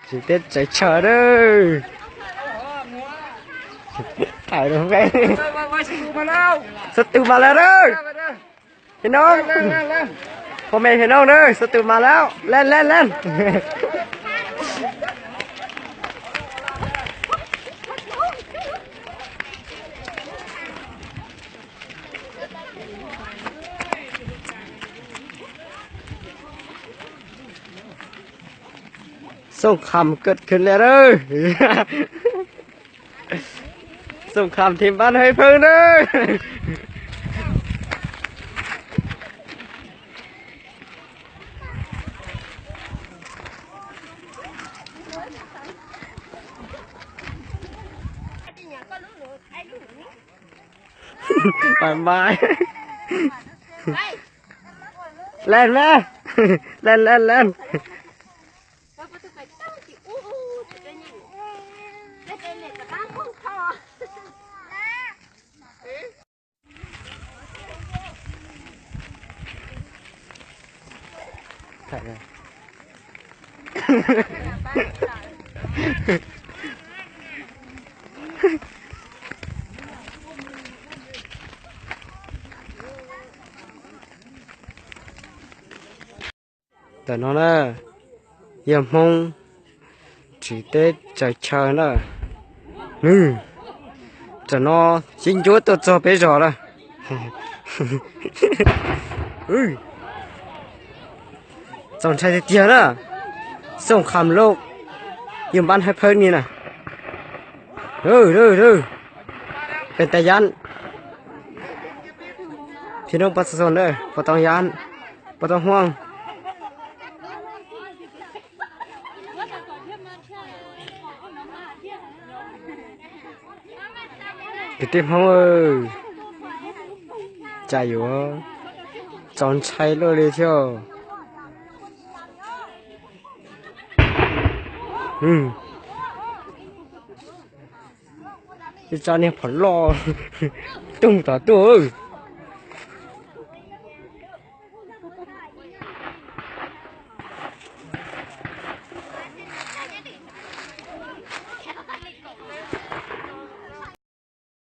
ຕື່ນເຕັ້ນໃຈເຊີເດີ ຖ່າຍລົງໄປ ໄວໆ ໄວໆ ສັດຕູມາແລ້ວ ສັດຕູມາແລ້ວເດີ ໄປເດີ ພີ່ນ້ອງ ແລ່ນໆ ແລ່ນໆ ພໍ່ແມ່ພີ່ນ້ອງເດີ ສັດຕູມາແລ້ວ ແລ່ນໆ ແລ່ນ ສົງຄາມເກີດຂຶ້ນແລ້ວເດີ ສົງຄາມທີມບ້ານຫ້ວຍເຜິ້ງເດີ ບາຍບາຍ ແລ່ນແມ່ ແລ່ນ ແລ່ນ ແລ່ນ. ເດີນ້ອງເດີ ຢ້ຽມໂຮງ ຈີເຕໃຈເຊີເດີ ນີ້ ຈະນອຊິງໂຈໂຕຈອເປຈອລະ ເອີຍ ຈອນໄຊເຕຍເດີ ສົງຄາມໂລກ ຢູ່ບ້ານໄຮເພີກນີ້ນະ ເດີ ເດີ ເດີ ເປັນຕາຢ້ານ ພີ່ນ້ອງປະຊາຊົນເດີ ບໍ່ຕ້ອງຢ້ານ ບໍ່ຕ້ອງຫ່ວງ ໄປເຕັມຫ້ອງເອີຍ ໃຈຢູ່ ຈອນໄຊໂລເລທ່ຽວ ອືມ ເຈົ້ານີ້ພໍລໍ ຕຸ້ມຕໍ່ຕູ້ເອີຍ.